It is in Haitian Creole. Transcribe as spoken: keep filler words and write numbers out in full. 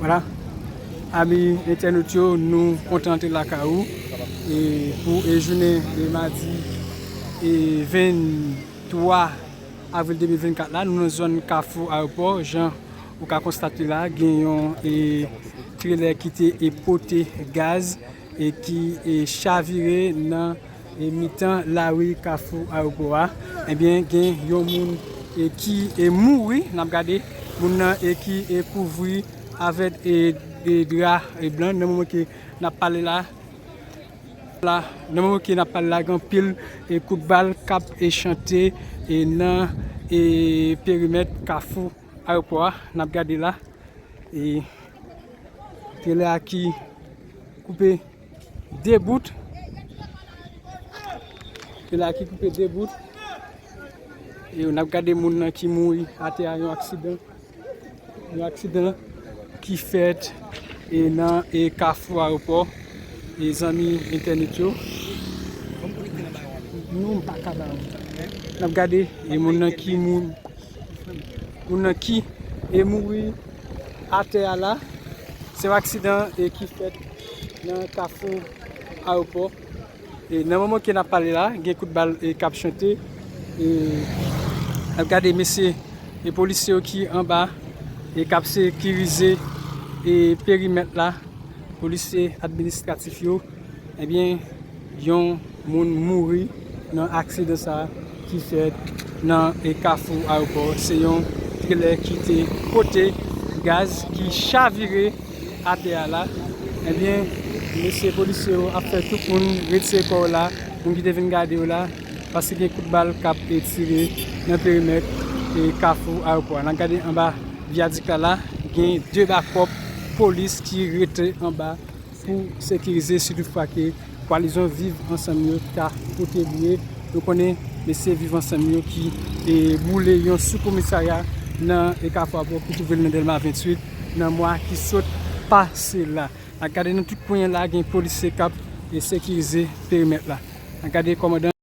Vwala, ami entènot yo, nou kontan antre lakay ou e pou e jounen e madi e venntwa avril de mil vennkat la, nou nan zòn Kafou Ayewopò. Jan ou ka konstate la, gen yon e trelè ki te e pote gaz e ki e chavire nan e mitan lari Kafou Ayewopò a. Ebyen, gen yon moun e ki e mouri. N ap gade moun nan e ki e kouvri avèk e, e dra e blan. Nan moman ke n ap pale la, la, nan moman ke n ap pale la, gen anpil e kout bal k ap e chante e nan e perimèt Kafou Ayewopò a. N ap gade la. E trelè a ki koupe de bout. Trelè a ki koupe de bout. E n ap gade moun nan ki mouri atè a, yon aksidan. Yon aksidan ki fèt e nan e Kafou Ayewopò. E zanmi entènot yo, nou pa ka ba nou. N ap gade e moun nan ki moun, moun nan ki e mouri atè a la. Se yon aksidan e ki fèt nan Kafou Ayewopò. E nan moman ke n ap pale la, gen kout bal e k ap chante. E n ap gade mesye e polisye yo ki anba e k ap sekirize e perimèt la, polisye administratif yo. Ebyen, yon moun mouri nan aksidan sa a ki fèt nan e Kafou Ayewopò. Se yon trelè ki te pote gaz ki chavire atè a la. Ebyen, mesye polisye yo ap fè tout moun retire kò yo la, moun ki te vin gade yo la, paske gen kout bal k ap e tire nan perimèt e Kafou Ayewopò a. N ap gade anba vyadik la la, gen de bakòp polis ki rete anba pou sekirize, si toutfwa ke kwalizyon Viv Ansanm yo ta pote bliye. Nou konnen mesye Viv Ansanm yo ki e boule yon soukomisarya nan e Kafou Ayewopò ki twouve l nan Dèlma venntuit nan mwa ki sot pase la. N ap gade nan tout kwen la, gen polisye k ap e sekirize perimèt la. N ap gade kòmandan